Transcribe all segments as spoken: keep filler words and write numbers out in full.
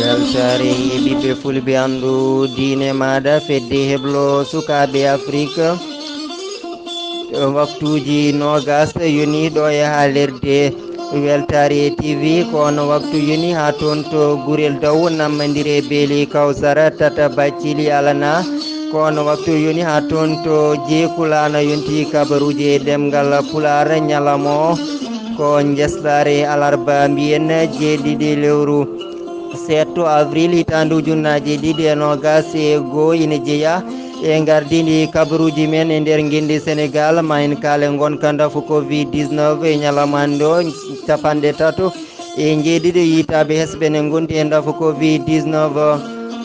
Weltaare e ɓiɓɓe fulɓe, anndu diine maaɗa, fedde heblo sukaaɓe Afrik. Waktuuji noogas yoni ɗo e haalirde Weltaare T V, ko on waktu yoni haa toon to Gurel Daw, nammandire Beeli Kawsara, tata Baccili Alana. Ko on waktu yoni haa toon to Jeekulaana, yonti kabaruuji e ɗemngal Pulaar, ñalawma o ko njeslaare alarba, mbiyen jeeɗiɗi lewru seeɗto avril hitaande ujunnaaje ɗiɗi e noogas e goo, ina jeyaa e ngardiindi kabaruuji men e nder ngenndi Senegaal. Ma en kaale ngonka ndafu covid dix-neuf e ñalawma hannde o, capanɗe tato e njeeɗiɗo yiytaaɓe hesɓe ne ngondi e ndafu covid dix-neuf.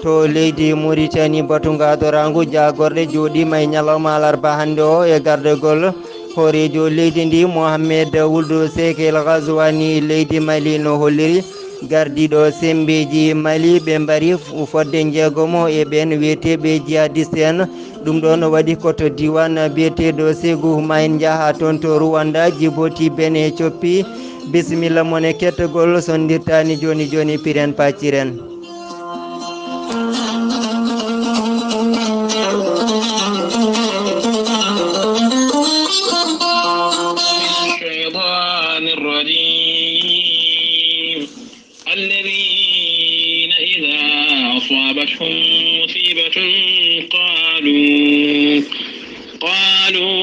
To leydi Mauritanie, batu ngaadoraagu jaagorɗe jooɗiima e ñalawma alarba hannde o e gardagol hooreejo leydi ndi, Mohamed Wuld Seek El Ghazouani. Leydi Mali no holliri gardiiɗo semmbeeji Mali ɓe mbari fodde njeegomo e ɓeen wiyeteeɓe jihadiste en. Ɗum ɗoon waɗi ko to diiwaan biyeteeɗo Ségou. Ma en njaha toon to Rwanda, Djibouti, Benin, Ethiopie. Bisimilla mon e kettagol, so ndirtaani jooni jooni, piren pacciren. الشيطان الرجيم. الذين إذا أصابتهم مصيبة قالوا، قالوا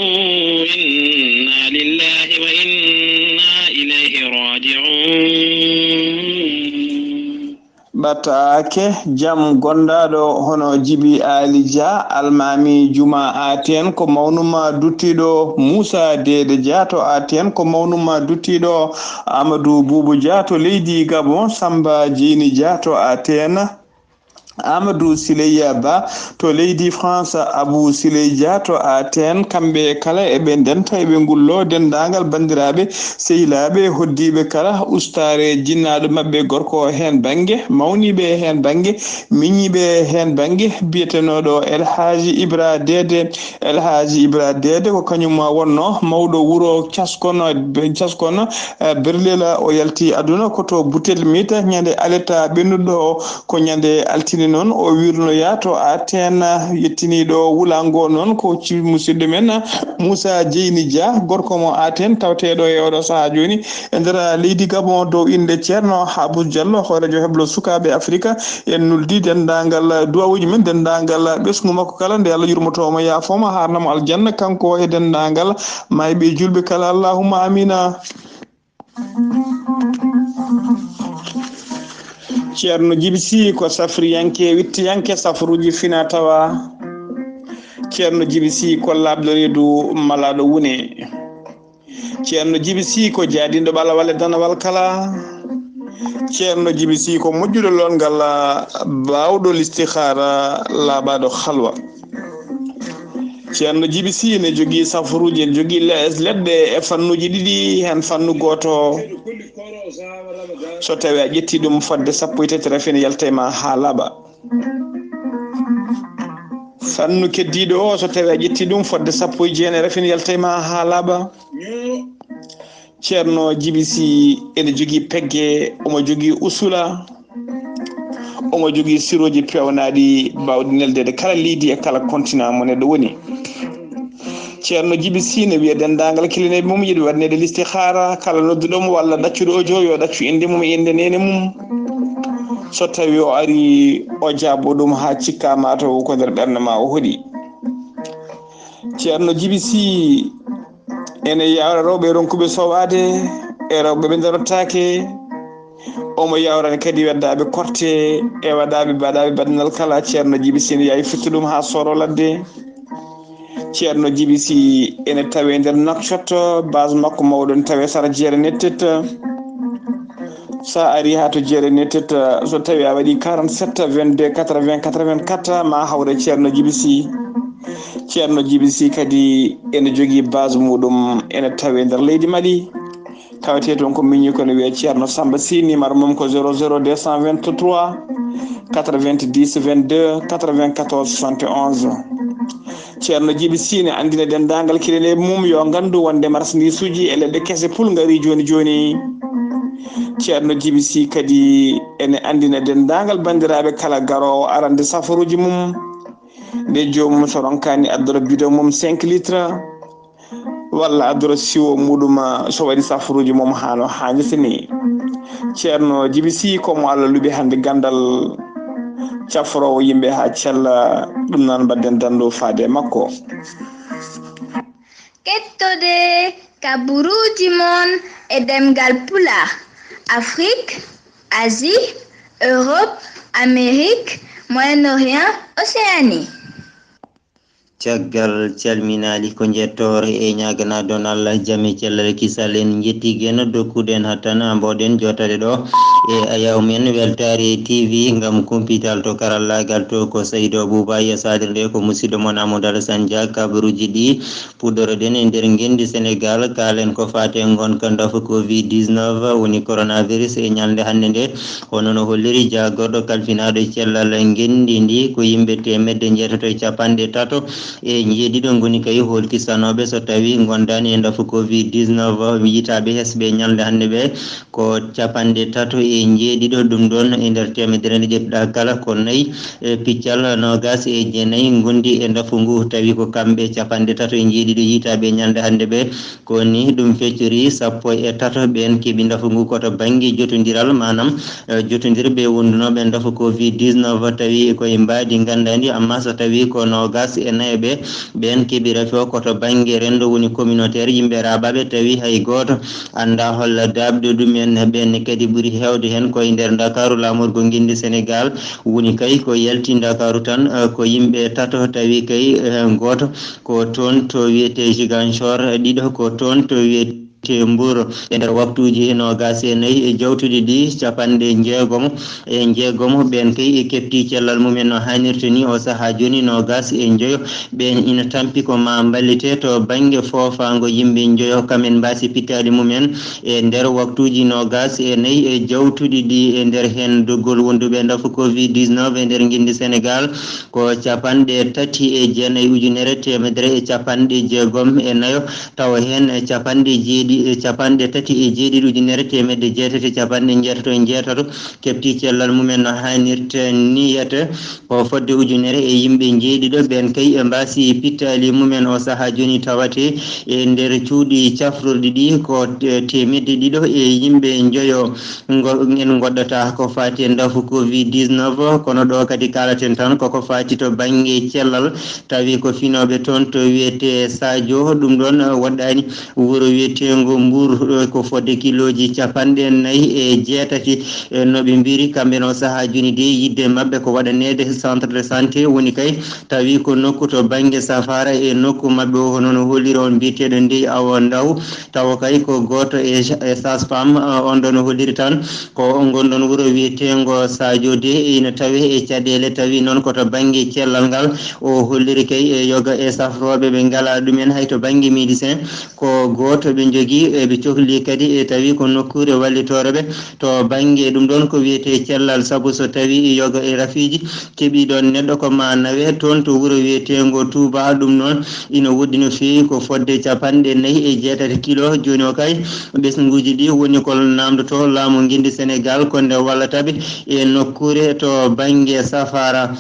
إنا لله وإنا إليه راجعون. Ɓataake jam gondaaɗo hono Jibi Aali Jah, Almaami Juma Aten, ko mawnuma duttiiɗo Muusa Deede Jah to Aten, ko mawnuma duttiiɗo Amadou Boubou Dia to leydi Gabon, Samba Jeyni Dia to Aten, Amadou Siley Ba to leydi France, Abou Siley Dia to Aten. Kamɓe kala eɓe ndenta, eɓe ngullo denndaangal banndiraaɓe, sehilaaɓe, hoddiiɓe kala, ustaare jinnaaɗo maɓɓe gorko heen bannge, mawniiɓe heen bannge, miñiiɓe heen bannge, biyetenooɗo El Hadji Ibra Deede, El Hadji Ibra Deede ko kañum wonno mawɗo wuro Caskono, Caskono, eh, Berlela. O yalti aduna ko to Butel Mita ñande aleta ɓennuɗo o, ko ñande altine noon o wirnoya to Aten. Yettiniiɗo wulango noon ko ci-, musidɗo men Moussa Dieyni Dia, gorko mo Aten, tawteeɗo e oɗo sahaa jooni e nder leydi Gabon, dow innde Ceerno Habous Diallo, hooreejo heblo sukaaɓe Afrika. En nuldi denndaangal duwawuuji men, denndaangal ɓesngu makko kala, nde Allah yurmoto mo, yaafo mo, haarna mo aljanna, kanko e denndaangal maayɓe julɓe kala. Allahumma amina. Ceerno Jibi Sy ko safriyanke, wittiyanke safruuji fina tawa. Ceerno Jibi Sy ko laaɓɗo reedu, malaaɗo wune. Ceerno Jibi Sy ko jaadinɗo ɓalawal e danawal kala. Ceerno Jibi Sy ko moƴƴuɗo loolngal, baawɗo listihaara, laaɓaaɗo halwa. Ceerno Jibi Sy ene jogii safaruuji, ene jogii le-, leɗɗe e fannuuji ɗiɗi, heen fannu gooto, so tawii a ƴettii ɗum fodde sappo e tati, rafine yalta e ma haa laaɓa. Fannu keddiiɗo o, so tawii a ƴettii ɗum fodde sappo e jeenayi, rafine yalta e ma haa laaɓa. Ceerno Jibi Sy ene jogii pegge, omo jogii usula, omo jogii sirooji peewnaaɗi baawɗi neldeede kala leydi e kala continent mo neɗɗo woni. Ceerno Jibi Sy ne wiya denndaangal kilineeɓe mum yiɗi waɗneede listihaara, kala nodduɗo mo walla ɗaccuɗo audio yo ɗaccu innde mum e innde neene mum. So tawii o arii, o jaabo ɗum haa cikka mataw ko nder ɓernde ma o hoɗi. Ceerno Jibi Sy ene yawra rewɓe ronkuɓe sowaade e rewɓe ɓe ndarotaake. Omo yawrani kadi weddaaɓe korte e waɗaaɓe baɗaaɓe baɗnal kala. Ceerno Jibi Sy ne yawi firti ɗum haa sooro ladde. Ceerno Jibi Sy ene tawe nder Nouakchott, base makko mawɗo ne tawe sara Jeere Nettet. So a arii haa to Jeere Nettet, so tawii a waɗii quarante-sept vingt-deux quatre-vingts quatre-vingt-quatre, ma hawre Ceerno Jibi Sy. Ceerno Jibi Sy kadi ene jogii base muɗum, ene tawe nder leydi Mali. Tawetee toon ko miñi ko ne wiyee Ceerno Samba Sy, numéro mum ko zéro zéro deux cent vingt-trois quatre-vingt-dix vingt-deux quatre-vingt-quatorze soixante et onze. Ceerno Jibi Sy ne anndina denndaangal keɗeliiɓe mum yo nganndu wonde marsandiisuuji e leɗɗe kese pulngari jooni jooni. Ceerno Jibi Sy kadi ene anndina denndaangal banndiraaɓe kala garoowo arande safaruuji mum, nde joomum so ronkaani addora bidon mum cinq litres, walla addora siwo muɗum so waɗi safaruuji mum haa no haanirta ni. Ceerno Jibi Sy ko mo Allah luɓi hannde ganndal, cafroowo yimɓe haa cella, ɗum noon mbaɗden danndu faade e makko. Kettode kaburuuji mon e ɗemngal Pulaar, Afrik, Asie, Europe, Amérique, Moyen-Orient, Océanie. Caggal calminaali ko njettoore e ñaaganaade on Allah jam e cellal e kisal, en njettii geno dokkuɗen hattan mboɗen jottade ɗo e ayaw men Weltaare T V ngam kumpital to karallaagal to ko Saydo Buuba e saadir nde ko musidɗo mon Amadou Alassane Dia. Kabaruuji ɗi puɗɗoroɗen e nder ngenndi Senegaal, kaalen ko faati e ngonka ndafu covid dix-neuf woni coronavirus e ñalnde hannde nde. Hono no holliri jaagorɗo kalfinaaɗo e cellal ngenndi ndi, ko yimɓe teemedde njeetato e capanɗe tato e njeeɗiɗo ngoni kay hoolkisanooɓe so tawii ngondaani e ndafu covid dix-neuf yiytaaɓe hesɓe ñalnde hannde ɓe ko capanɗe tato e njeeɗiɗo. Ɗum ɗoon e nder teemedere nde ƴettuɗaa kala ko nayi e piccal noogaas e jeenayi ngondi e ndafu ngu, tawi ko kamɓe capanɗe tato e njeeɗiɗo yiytaaɓe ñalnde hannde ɓe. Ko ni ɗum feccori, sappo e tato ɓeen keɓi ndafu ngu ko to bannge jotondiral, maanaam, eh, jotondirɓe wondunooɓe ndafu covid dix-neuf tawi koye mbaadi nganndaandi, amma so tawi ko noogaas e nayo ɓe, ɓeen keɓi rafi o ko to bannge renndo woni communautaire, yimɓe raaɓaaɓe tawi hay gooto anndaa holla daaɓde ɗum en. Ɓeen ne kadi ɓuri heewde heen koye nder Ndakaaru, laamorgo ngenndi Senegaal woni kay ko yalti Ndakaaru tan, eh, ko yimɓe tato tawi kay, eh, gooto ko toon to wiyetee Ziguinchor, ɗiɗo ko toon to wiyetee Mbour. E nder waktuuji noogaas e nayi e jawtuɗi ɗi, capanɗe njeegomo e njeegomo ɓeen kay e keɓti cellal mumen no haanirta ni. O sahaa jooni noogaas e njoyo ɓeen ina tampi ko ma mballite to bannge foofaango yimɓe njoyo, kamen mbaasi pittaali mumen e nder waktuuji noogaas e nayi e jawtuɗi ɗi. E nder heen doggol wonduɓe ndafu covid dix-neuf e nder ngenndi Senegaal ko capanɗe tati e jeenayi ujunere teemedere e capanɗe jeegom e nayo, tawa heen e capanɗe jeeɗi-, e capanɗe tati e jeeɗiɗi ujunere teemedde jeetati e capanɗe njeetato e njeetato keɓti cellal mumen no haanirta ni. Yiyete ko fodde ujunere e yimɓe njeeɗiɗo ɓeen kay e mbaasi pittaali mumen. O sahaa jooni tawate e nder cuuɗi cafrorɗi ɗi ko te-, teemedde ɗiɗo e yimɓe njoyo ngo-, en ngoɗɗata ko faati e ndafu covid dix-neuf. Kono ɗo kadi kaalaten tan koko faati to bannge cellal, tawi ko finooɓe toon to wiyetee Sadio, ɗum ɗoon woɗɗaani wuro wiyeteengo Mbour, ɗo ko fodde kilooji capanɗe nayi e jeetati, e no ɓe mbiri kamɓe no sahaa jooni de, yiɗde maɓɓe ko waɗaneede centre de santé, woni kay tawi ko nokku to bannge safaara e nokku maɓɓe o, hono no holliri on biyeteeɗo Ndeye Awa Ndaw, tawa kay ko gooto e, e sage-femme, eh, on ɗon holliri tan ko ngon ɗon wuro wiyeteengo Sadio de, ina tawe e caɗeele, tawi noon ko to bannge cellal ngal. O holliri kay e yoga e safrooɓe ɓe ngalaa ɗumen hay to bannge médecin, ko gooto ɓe njogii, e ɓe cohli kadi, e tawi ko nokkuure wallitoore ɓe to bannge ɗum ɗoon ko wiyetee cellal, sabu so tawi yoga e rafiiji keɓii ɗoon neɗɗo ko ma nawe toon to wuro wiyeteengo Touba. Ɗum noon ina woɗɗi no feewi, ko fodde capanɗe nayi e jeetati kilo. Jooni o kay ɓesnguuji ɗi woni ko naamndotoo laamu ngenndi Senegaal ko nde wallata ɓe e nokkuure to bannge safaara.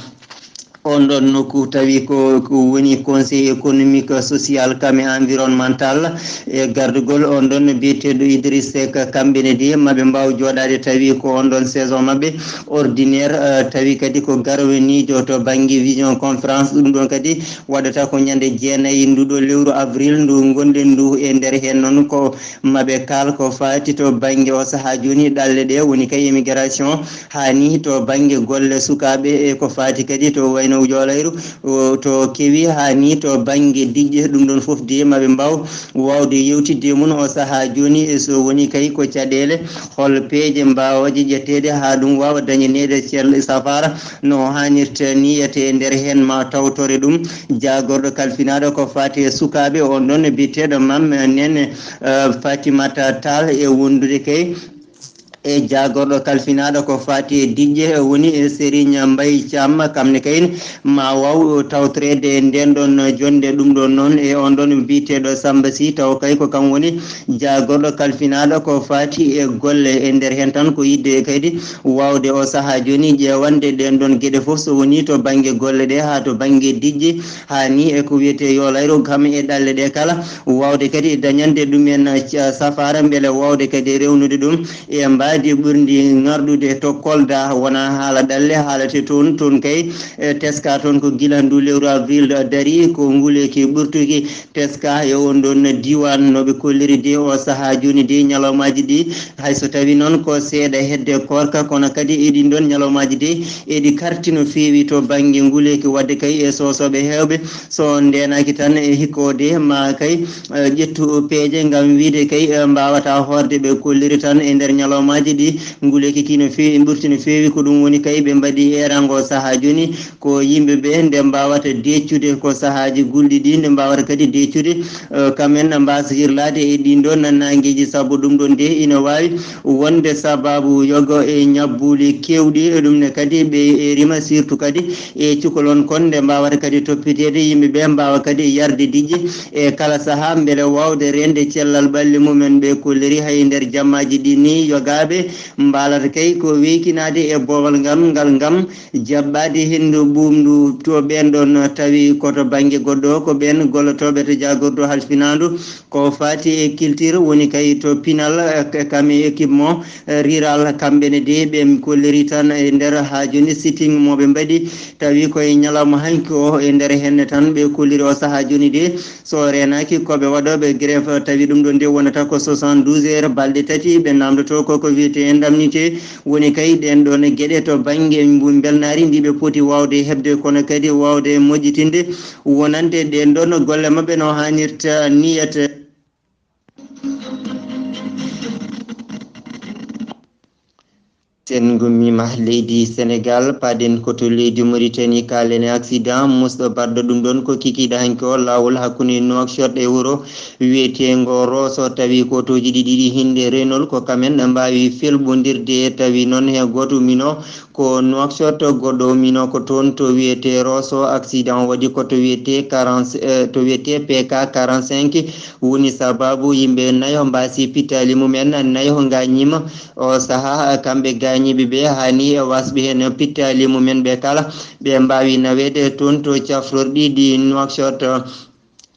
On ɗon nokku tawi ko, ko woni Conseil économique, social kam e environnemental, e gardugol on ɗon biyeteeɗo Idriss Seck. Kamɓe ne de maɓe mbaaw jooɗaade tawi ko on ɗon saison maɓɓe ordinaire, eh, tawi kadi ko garwaniijo to bannge vision conférence. Ɗum ɗon kadi waɗata ko ñande jeenayi nduɗo lewru avril ndu ngonɗen ndu. E nder heen noon ko maɓe kaal ko faati to bannge o sahaa jooni ɗalle ɗe woni kay immigration, haa ni to bannge golle sukaaɓe e ko faati kadi to wayno joolayru, o, to kewi haa ni to bannge diƴƴe. Ɗum ɗon fof de maɓe mbaaw waawde yewtidde e mum o sahaa jooni, e so woni kay ko caɗeele, hol peeje mbaawooje ƴetteede haa ɗum waawa dañaneede cel safaara no haanirta ni. Yiyete e nder heen ma tawtore ɗum jaagorɗo kalfinaaɗo ko faati e sukaaɓe on ɗon biyeteeɗo Mame Nene, eh, Fatimata Tall e wondude kay E jaagorɗo kalfinaaɗo ko faati e diƴƴe woni e Serigne Mbaye Thiam, kam ne kay ma waaw tawtoreede e ndeen ɗoon jonnde. Ɗum ɗoon noon e oon ɗoon biyeteeɗo Samba Sy, taw kay ko kam woni jaagorɗo kalfinaaɗo ko faati e golle. E nder heen tan ko yiɗde kadi waawde o sahaa jooni ƴeewande ɗeen ɗoon geɗe fof, so woni to bannge golle ɗe haa to bannge diƴƴe, haa ni e ko wiyetee yolayro kam e ɗalle ɗe kala, waawde kadi dañande ɗum en ca-, safaara, mbele waawde kadi rewnude ɗum e mbaadi ɓurndi ŋarɗude to Kolda. Wonaa haala ɗalle haalate toon, toon kay, e, teska toon ko gila ndu lewru avril dari ko nguleeki ɓurtuki teska e oon ɗoon diiwaan. No ɓe kolliri de o sahaa jooni de, ñalawmaaji ɗi, hay so tawi noon ko seeɗa hedde koorka, kono kadi e ɗiin ɗoon ñalawmaaji de eɗi karti no feewi to bannge nguleeki, waɗde kay e soosooɓe heewɓe, so ndeenaaki tan e hikkoode ma kay, eh, ƴettu peeje ngam wiyde kay, eh, mbaawata hoorde. Ɓe kolliri tan e nder ñalawmaaji ɗi nguleeki ki no feewi, ɓurti no feewi. Ko ɗum woni kay ɓe mbaɗi eerango sahaa jooni ko yimɓe ɓe nde mbaawata deeƴtude, ko sahaaji gulɗi ɗi nde mbaawata kadi deeƴtude, eh, kamen mbaasa hirlaade e ɗiin ɗoon naangeeji, sabu ɗum ɗoon de ina waawi wonde sabaabu yogo e ñabbuuli keewɗi. E ɗum ne kadi ɓe eerima surtout kadi e cukalon kon nde mbaawata kadi toppiteede, yimɓe ɓe mbaawa kadi yarde diƴƴe e kala sahaa mbele waawde reende cellal ɓalli mumen. Ɓe kolliri hay nder jammaaji ɗi ni yogaaɓe mbaalata kay ko weykinaade e boowal ngal, ngal ngam jaɓɓaade henndu ɓuuɓndu to ɓeen ɗoon tawi ko to bannge goɗɗo, ko ɓeen gollotooɓe to jaagordu halfinaandu ko faati e culture woni kay to pinal, eh, kam e équipement, eh, rural, kamɓe ne de ɓe kolliri tan e nder haa jooni sitting mo ɓe mbaɗi, tawi koye ñalawma hanki o e nder henne tan ɓe kolliri o sahaa jooni de, so reenaaki ko ɓe waɗooɓe grève, tawi ɗum ɗoon de wonata ko soixante-douze heures, balɗe tati ɓe naamndoto ko ko wiyetee indemnité, woni kay ɗeen ɗoon geɗe to bannge mbu mbelnaari ndi ɓe poti waawde heɓde, kono kadi waawde moƴƴitinde wonande ɗeen ɗoon golle maɓɓe no haanirta niyat. Sen ngummiima leydi Senegaal, paaɗen ko to leydi Mauritanie, kaalen e accident musɗo baɗɗo ɗum ɗoon ko kikiiɗe hanki o laawol hakkunde Nouakchott e wuro wiyeteengo Rosso, tawi ko otooji ɗiɗi ɗi hinnde Renault ko kamen mbaawi felɓondirde, tawi noon he gooto ummino ko Nouakchott, goɗɗo ummino ko toon to wiyetee Rosso. Accident waɗi ko to wiyetee quarante, eh, to wiyetee P K quarante-cinq, woni sababu yimɓe nayo mbaasi pittaali mumen, nayo ngaañiima. O sahaa, kamɓe gaañiiɓe ɓe, haa ni e waasɓe heen pittaali mumen ɓe kala, ɓe mbaawi naweede toon to cafrorɗi ɗi Nouakchott.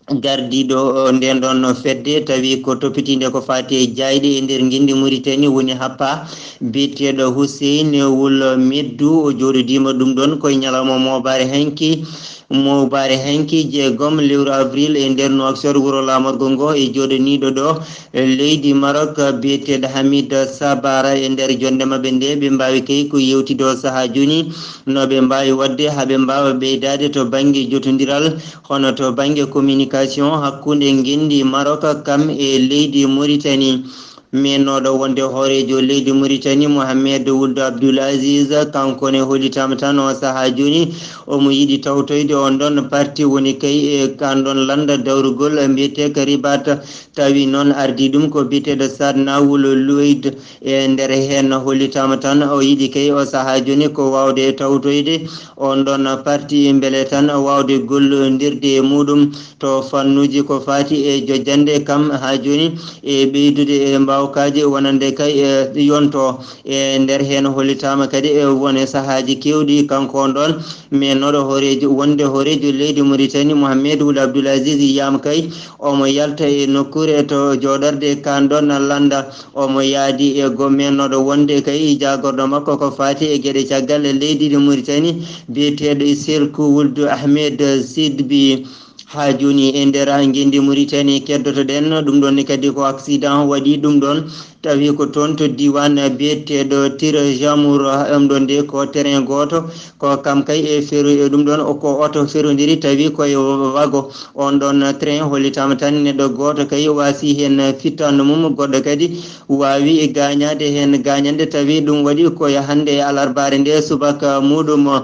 Gardiiɗo, o, ndeen ɗoon fedde, tawi ko toppitiinde ko faati e jaayɗe e nder ngenndi Mauritanie, woni happa, biyeteeɗo Hussein Wul Meddu, o jooɗodiima ɗum ɗoon koye ñalawma moobaare hanki, moobaare hanki jeegom lewru avril e nder Nouakchott, wuro laamorgo ngo, e jooɗaniiɗo ɗo leydi Maroc, biyeteeɗo Hamid Sabara. E nder jonnde maɓɓe nde, ɓe mbaawi kay ko yewtidde o sahaa jooni, no ɓe mbaawi waɗde haa ɓe mbaawa ɓeydaade to bannge jotondiral, hono to bannge communication hakkunde ngenndi Maroc kam e leydi Mauritanie. Meennooɗo wonde hooreejo leydi Mauritanie, Mohamed Wuld Abdoul Aziz, kanko ne hollitaama tan o sahaa jooni, omo yiɗi tawtoyde on ɗon parti woni kay e kan ɗon lannda dawrugol mbiyetee ka Ribat. Tawi noon ardii ɗum ko biyeteeɗo Saad Nawul Luweyd. E nder heen hollitaama tan o yiɗi kay o sahaa jooni ko waawde tawtoyde on ɗon parti mbele tan waawde gollondirde e muuɗum to fannuuji ko faati e jojjannde kam haa jooni e ɓeydude e mbaawkaaji wonande kay e yonto. E nder heen hollitaama kadi e wone sahaaji keewɗi kanko on ɗon meennooɗo hooreejo, wonde hooreejo leydi Mauritanie, Mohamed Wul Abdoul Aziz Yam kay, omo yalta e nokkuure to jooɗorde kan ɗon lannda. Omo yaadi e go meennooɗo wonde kay jaagorɗo makko ko faati e geɗe caggal e leydi ndi Mauritanie, biyeteeɗo Selku Wuldu Ahmed Sidbi. Haa jooni e nder ngenndi Mauritanie keddoto-ɗen, ɗum ɗon ne kadi ko accident waɗi ɗum ɗon. Tawi ko toon to diiwaan biyeteeɗo Tira Jamour, ɗum ɗon de ko terrain gooto, ko kam kay e feru, e ɗum ɗon ko oto ferondiri, tawi ko e wago. On ɗon train hollitaama tan neɗɗo gooto kay waasi heen fittandu mum, goɗɗo kadi waawi gaañaade heen gaañannde, tawi ɗum waɗi ko e hannde e alarbaare nde subaka muuɗum.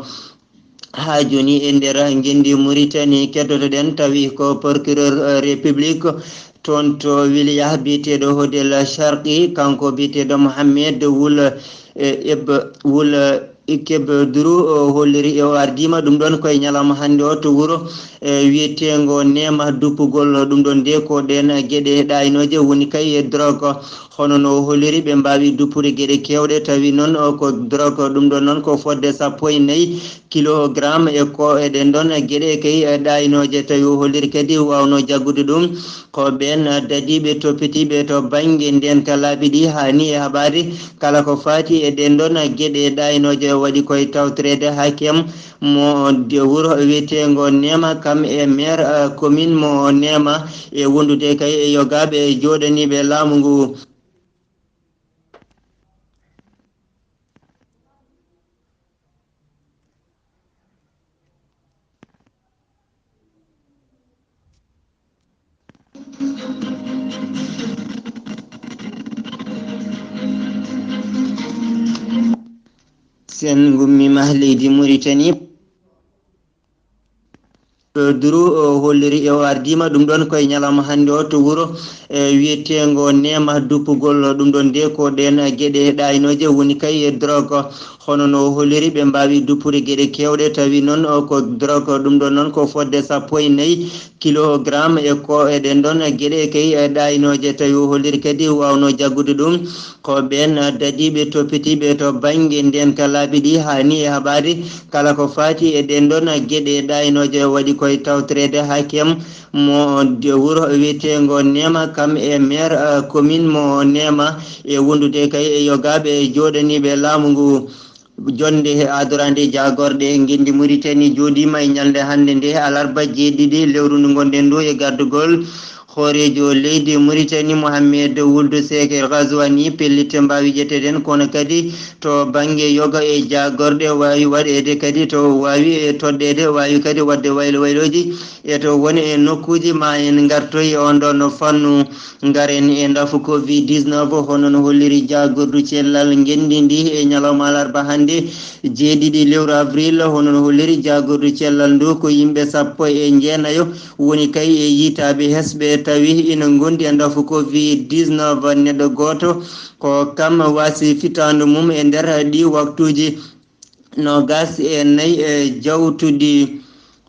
Haa jooni e nder ngenndi Muritani, keddoto-ɗen tawi ko procureur, eh, république toon to Wiliya, biyeteeɗo Hodel Sharqi, kanko biyeteeɗo Mohamed Wul, eh, Eb-, Wul, eh, Kebduru, o holliri, o ardiima ɗum ɗoon koye ñalawma hannde o to wuro, eh, wiyeteengo Neema, duppugol ɗum ɗoon nde ko ɗeen geɗe ɗaaynooje woni kay e drogue. Hono no o holliri, ɓe mbaawi duppude geɗe keewɗe, tawi noon o ko drogue, ɗum ɗoon noon ko fodde sappo e nayi kilogramme e ko e ɗeen ɗoon geɗe kay, eh, ɗaaynooje. Tawi o holliri kadi waawnoo jaggude ɗum ko ɓeen, eh, dadiiɓe toppitiiɓe to bannge ndeen ka laabi ɗi, haa ni e haɓaade kala ko faati e ɗeen ɗoon geɗe ɗaaynooje. Waɗi koye tawtoreede hakim mo de wuro wiyeteengo Neema, kam e maire, eh, commune mo Neema, e wondude kay e yogaaɓe jooɗaniiɓe laamu ngu. Sen ngummiima leydi Muritani. Duru o holliri, o ardiima ɗum ɗoon koye ñalawma hannde o to wuro, eh, wiyeteengo Neema, duppugol ɗum ɗoon nde ko ɗeen geɗe ɗaaynooje woni kay e drogue. Hono no o holliri, ɓe mbaawi duppude geɗe keewɗe, tawi noon o ko drogue, ɗum ɗoon noon ko fodde sappo e nayi kilogramme e ko e ɗeen ɗoon geɗe kay, eh, ɗaaynooje. Tawi o holliri kadi waawnoo jaggude ɗum ko ɓeen, eh, dadiiɓe toppitiiɓe to bannge ndeen ka laabi ɗi, haa ni e haɓaade kala ko faati e ɗeen ɗoon geɗe ɗaaynooje. Waɗi koye tawtoreede hakim mo de wuro wiyeteengo Neema, kam e maire, eh, commune mo Neema, e wondude kay e yogaaɓe jooɗaniiɓe laamu ngu. Jonnde e adoraande jaagorɗe ngenndi Muritani jooɗiima e ñalnde hannde nde alarba jeeɗiɗi lewru ndu ngonɗen ndu e gardugol hooreejo leydi Muritani Mohamed Wuldu Seek El Ghazouani. Pellitte mbaawi ƴetteede kono kadi to bannge yoga e jaagorɗe waawi waɗeede kadi to waawi e toɗɗeede, waawi kadi waɗde waylo waylooji e to woni e nokkuuji ma en ngartoyi e on ɗon fannu. Ngaren e ndafu covid dix-neuf, hono no holliri jaagordu cellal ngenndi ndi e ñalawma alarba hannde, jeeɗiɗi lewru avril, hono no holliri jaagordu cellal ndu, ko yimɓe sappo e jeenayo woni kay e yiytaaɓe hesɓe tawi ina ngondi e ndafu covid dix-neuf. Neɗɗo gooto ko kam waasi fitaandu mum e nder ɗi waktuuji noogas e nayi e jawtuɗi.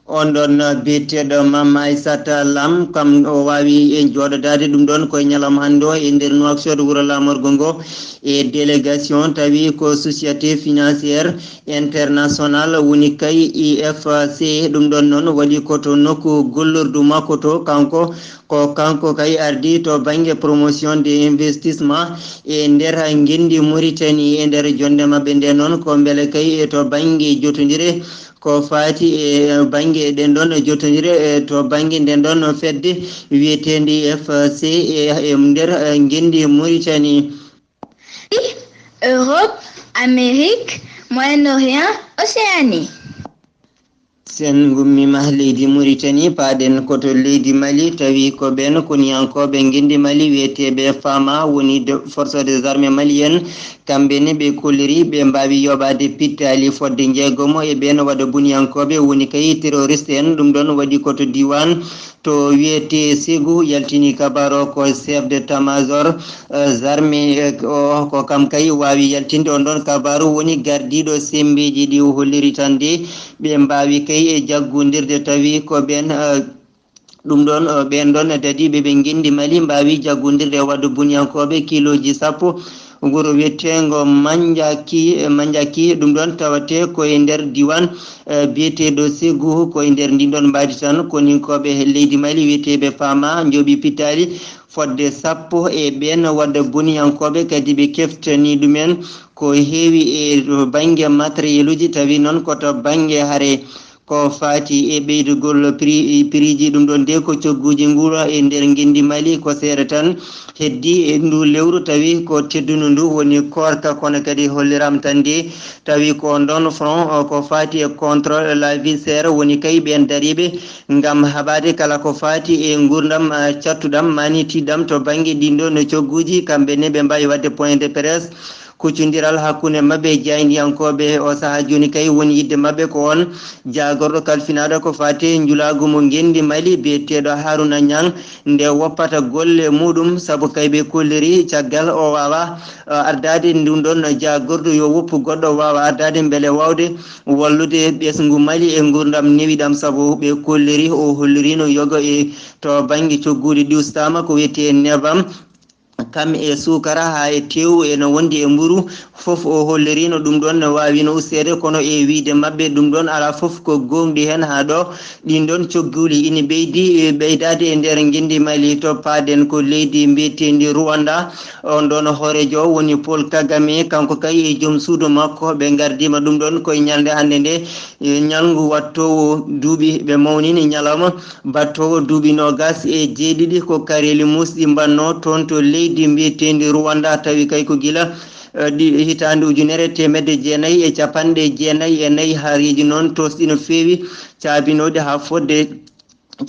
On ɗon biyeteeɗo Mama Aissata Lam, kam o waawi en jooɗodaade ɗum ɗon koye ñalawma hannde o e nder Nouakchott, wuro laamorgo ngo, e délégation tawi ko Société Financière Internationale, woni kay I F C. Ɗum ɗon noon waɗi ko to nokku gollordu makko to, kanko ko kanko kay ardi to bannge promotion de investissement e nder ngenndi Muritani. E nder jonnde maɓɓe nde noon, ko mbele kay e to bannge jotondire ko faati e bannge ɗen ɗon jotondire, e to bannge nden ɗon fedde wiyeteende F C e, e nder, e, ngenndi Muritani. Europe, Amérique, Moyen-Orient, Océanie. Sen ngummiima leydi Muritani, paaɗen ko to leydi Mali, tawi ko ɓeen koniyankooɓe ngenndi Mali wiyeteeɓe Fama woni de, Forces des Armées Maliennes. Kamɓe ne ɓe kolliri ɓe mbaawi yoɓaade pittaali fodde njeegomo e ɓeen waɗa buniyankooɓe woni kay terroriste en. Ɗum ɗon waɗi ko to diiwaan to wiyetee Ségou, yaltini kabaru o ko chef d'état-major, eh, armée, eh, o, ko kam kay waawi yaltinde on ɗon kabaru, woni gardiiɗo semmbeeji ɗi o holliri tan de ɓe mbaawi kay e jaggondirde tawi ko ɓeen, eh, Ɗum ɗoon, eh, ɓeen ɗoon dadiiɓe ɓe ngenndi Mali mbaawi jaggondirde e waɗde buniyankooɓe kilooji sappo, wuro wiyeteengo Manjaki, eh, Manjaki, ɗum ɗoon tawatee ko e nder diiwaan, eh, biyeteeɗo Ségou, ko e nder ndiin ɗoon mbaadi tan. Koninkooɓe leydi Mali wiyeteeɓe Fama njoɓi pittaali fodde sappo e ɓeen waɗde buniyankooɓe, kadi ɓe keftani ɗumen ko heewi e bannge matériel uji, tawi noon ko to bannge hare. Ko faati e ɓeydugol prix, prix ji, ɗum ɗon de ko cogguuji nguura e nder ngenndi Mali, ko seeɗa tan heddii e ndu lewru, tawi ko teddundu ndu woni koorka, kono kadi holliram tan de tawi ko on ɗon front, o, ko faati e contre la vie chère woni kay ɓeen dariiɓe ngam haɓaade kala ko faati e nguurndam, a, cattuɗam, maanitiiɗam to bannge ɗiin ɗoon cogguuji. Kamɓe ne ɓe mbaawi waɗde point de presse Kuccondiral hakkunde maɓɓe e jaayndiyankooɓe oo sahaa jooni kay woni yiɗde maɓɓe ko oon jaagorɗo kalfinaaɗo ko faati e njulaagu mo ngenndi Mali biyeteeɗo Haruna Ñaŋ nde woppata golle muuɗum, sabu kay ɓe kolliri caggal o waawaa, eh, ardaade ɗum ɗoon jaagorɗo yo woppu goɗɗo waawa ardaade mbele waawde wallude ɓesngu Mali e nguurndam newiɗam, sabu ɓe kolliri o holliriino yoga e to bannge cogguuli ɗi ustaama ko wiyetee nebam. Kam e suukara haa e teewu ene wondi e mburu, fof o holliriino ɗum ɗoon ne waawino usteede, kono e wiyde maɓɓe ɗum ɗoon alaa fof ko goongɗi heen haa ɗo. Ɗiin ɗoon cogguuli ina ɓeydi, ɓeydaade e nder ngenndi Mali to paaɗen ko leydi mbiyeteendi Rwanda. Oon ɗoon hooreejo woni Paul Kagame, kanko kay e joom suudu makko ɓe ngardiima ɗum ɗoon koye ñalnde hannde nde, e ñalngu wattoowo duuɓi ɓe mawnini ñalawma battoowo duuɓi noogas e jeeɗiɗi ko kareeli muusɗi mbannoo toon to leydi mbiyeteendi Rwanda, tawi kay ko gila, eh, ɗi, hitaande ujunere teemedde jeenayi e capanɗe jeenayi e nayi, haareeji noon toosɗi no feewi caabinooɗi haa fodde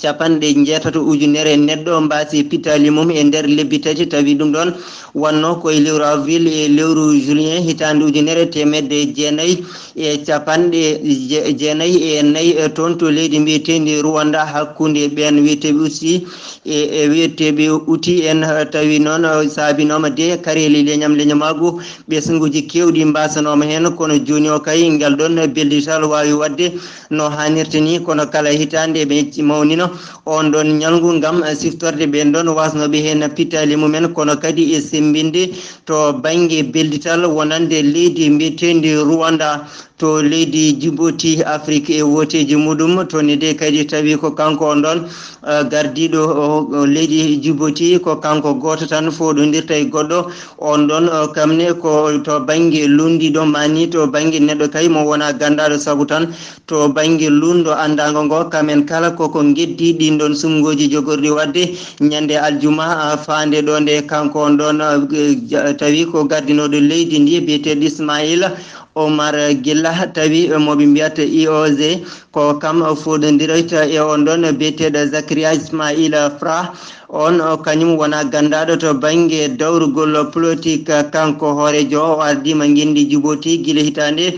capanɗe njeetato ujunere neɗɗo mbaasi pitaali mum e nder lebbi tati, tawi ɗum ɗoon wannoo ko e lewru avril e lewru juillet hitaande ujunere teemedde jeenayi e capanɗe je-, jeenayi e nayi, eh, toon to leydi mbiyeteendi Rwanda hakkunde ɓeen wiyeteeɓe Hutu e, e wiyeteeɓe Hutu en, eh, tawi noon, eh, saabinooma de kareeli leñam leñamaagu ɓesnguuji keewɗi mbaasanooma heen, kono jooni o kay ngal ɗoon beldital waawi waɗde no haanirta ni, kono kala hitaande ɓe mawnino oon ɗoon ñalngu ngam, eh, siftorde ɓeen ɗoon waasnooɓe heen pitaali mumen, kono kadi e semmbinde to bannge beldital wonande leydi mbiyeteendi Rwanda. To leydi Djibouti, Afrik e wooteeji muɗum, toon ne de kadi tawi ko kanko on ɗon, eh, gardiiɗo, o, o leydi Djibouti, ko kanko gooto tan fooɗondirta e goɗɗo. On ɗon, eh, kam ne ko to bannge lunndiiɗo, maa ni to bannge neɗɗo kay mo wona ganndaaɗo, sabu tan to bannge lunndu anndaango ngo, kamen kala koko ngeddii ɗiin ɗon suɓngooji jogorɗi waɗde ñannde aljuma, ah, faande ɗo nde kanko on ɗon, ah, ja-, tawi ko gardinooɗo leydi ndi biyeteeɗo Ismaila Omar Gilla, tawi, eh, mo ɓe mbiyata I O G, ko kam fooɗondiroyta e on ɗon biyeteeɗo Zakaria Ismaila Fra. On, o kañum wona ganndaaɗo to bannge dawrugol politik, kanko hooreejo o ardiima ngenndi Djibouti gila hitaande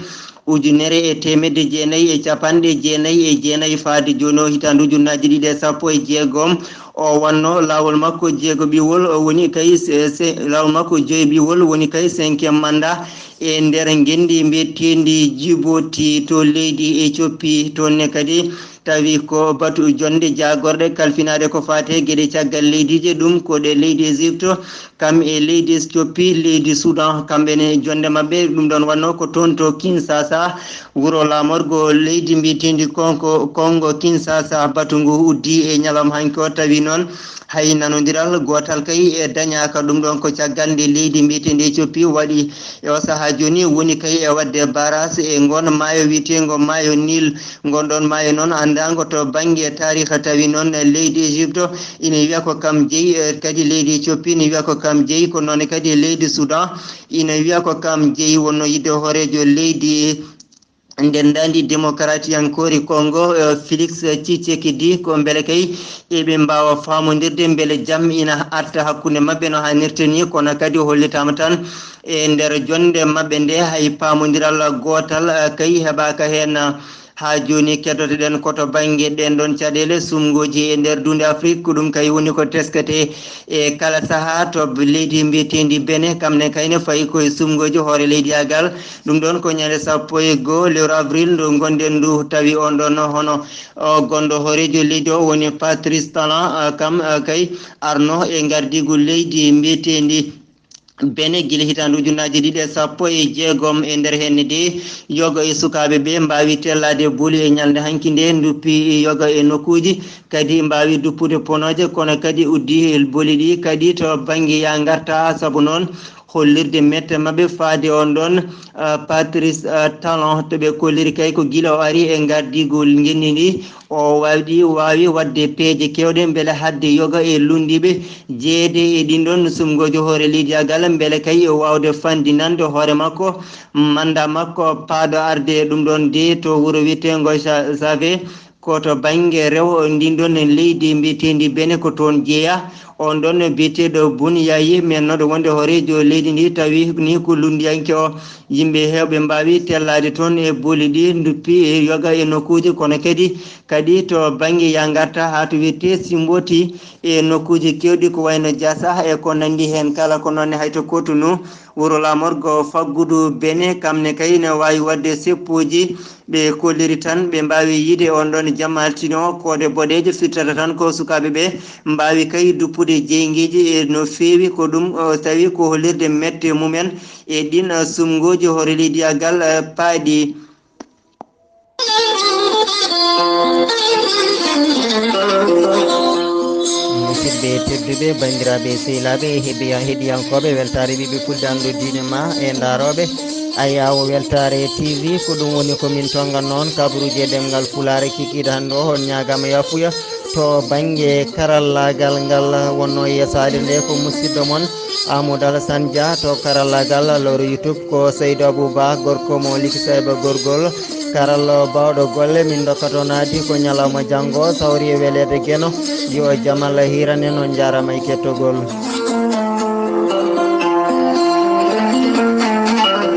ujunere e teemedde jeenayi e capanɗe jeenayi e jeenayi faade jooni o hitaande ujunnaaji ɗiɗi e sappo e jeegom. O wannoo laawol makko jeego ɓiwol, o woni kay se-, se-, laawol makko joyi ɓiwol woni kay cinquième mandat e nder ngenndi mbiyeteendi Djibouti to leydi Éthiopie. Toon ne kadi tawi ko batu jonnde jaagorɗe kalfinaade ko faati e geɗe caggal leydiije, ɗum ko ɗe leydi Égypte, kam e leydi Éthiopie, leydi Soudan, kamɓe ne jonnde maɓɓe ɗum ɗon wannoo ko toon to Kinshasa, wuro laamorgo leydi mbiyeteendi Kongo, Kongo Kinshasa. Batu ngu uddii e ñalawma hanki o, tawi noon hay nanondiral gootal kay e dañaaka. Ɗum ɗon ko caggal nde leydi mbiyeteendi Éthiopie waɗi e o sahaa jooni woni kay e waɗde barrage e ngon maayo wiyeteengo maayo Nil. Ngon ɗon maayo noon anndaango to bannge taariika, tawi noon leydi Égypte ina wiya ko kam jeyi, eh, kadi leydi Éthiopie ina wiya ko kam jeyi, ko noon kadi leydi Soudan ina wiya ko kam jeyi. Wonno yiɗde hooreejo leydi ndenndaandi démocratiyankoori Congo, eh, Félix Tshisekedi, ko mbele kay eɓe mbaawa faamondirde mbele jam ina arta hakkunde maɓɓe no haanirta ni, kono kadi hollitaama tan e nder jonnde maɓɓe nde hay paamondiral gootal, eh, kay heɓaaka heen. Haa jooni keddoto-ɗen ko to bannge ɗeen ɗoon caɗeele suɓngooji e nder duunde Afrik, ko ɗum kay woni ko tesketee e kala sahaa to leydi mbiyeteendi Benin, kam ne kay ne fayi ko e suɓngooji hoore leydiyaagal. Ɗum ɗoon ko ñande sappo e goo lewru avril ndu ngonɗen ndu, tawi on ɗoon hono o gonɗo hooreejo leydi o woni Patrice Talon, ah, kam, ah, kay arno e ngardiigu leydi mbiyeteendi Benin gila hitaande ujunnaaji ɗiɗi e sappo e jeegom. E nder heen ne de, yoga e sukaaɓe ɓe mbaawi tellaade booli e ñalnde hanki nde, nduppi yoga e nokkuuji, kadi mbaawi duppude ponooje, kono kadi uddi booli ɗi kadi to bannge yaa ngarta. Sabu noon, hollirde mette maɓɓe faade on ɗon, ah, Patrice, ah, Talon, to ɓe kolliri kay ko gila o ari e ngardiigu ngenndi ndi, o waawdi, waawi waɗde peeje keewɗe mbele haɗde yoga e lunndiiɓe jeyeede e ɗiin ɗoon suɓngooji hoore leydiyaagal, mbele kay o waawde fanndinande hoore makko, mannda makko paaɗo arde ɗum ɗoon de to wuro wiyeteengo Sa-, Save, ko to bannge rewo ndin ɗoon leydi mbiyeteendi Benin, ko toon jeyaa. On ɗon biyeteeɗo Bun Yayi, meenooɗo wonde hooreejo leydi ndi, tawi ni ko lunndiyanke o. Yimɓe heewɓe mbaawi tellaade toon e booli ɗi, nduppi e yoga e nokkuuji, kono kadi, kadi to bannge yaa ngarta haa to wiyetee Simboti e nokkuuji keewɗi ko wayno Jasa e ko nanndi heen kala. Ko noon ne hay to Kotonu, wuro laamorgo faggudu Bene, kam ne kay ne waawi waɗde seppuuji. Ɓe kolliri tan, ɓe mbaawi yiyde on ɗon jamma altine o, koode boɗeeje firtata tan ko sukaaɓe ɓe mbaawi kay duppude jeyngeeji e no feewi. Ko ɗum, o, tawi ko hollirde mette mumen e ɗin, o, sumngooji hoore leydi agal, e, paaɗi. Musidɓe tedduɓe, banndiraaɓe sehilaaɓe e heɗiya-, heɗiyankooɓe, weltaare ɓiɓɓe fulɓe anndu diine ma e ndaarooɓe Ayaawo Weltaare T V. Ko ɗum woni ko min tonga noon kabaruuji e ɗemngal Pulaar e kikiiɗe hannde o. On ñaagaama yafuya to bannge karallaagal ngal. Wonnoo yeesaade nde ko musidɗo mon Amadou Alassane Dia, to karallaagal lowre YouTube ko Seydou Abouba, gorko mo Likisayba Gorgol, karallo baawɗo golle. Min ndokkato naadi ko ñalawma janngo, sawri e weleede Geno. Yo jam Allah hiiran en, on njaaraama e kettogol.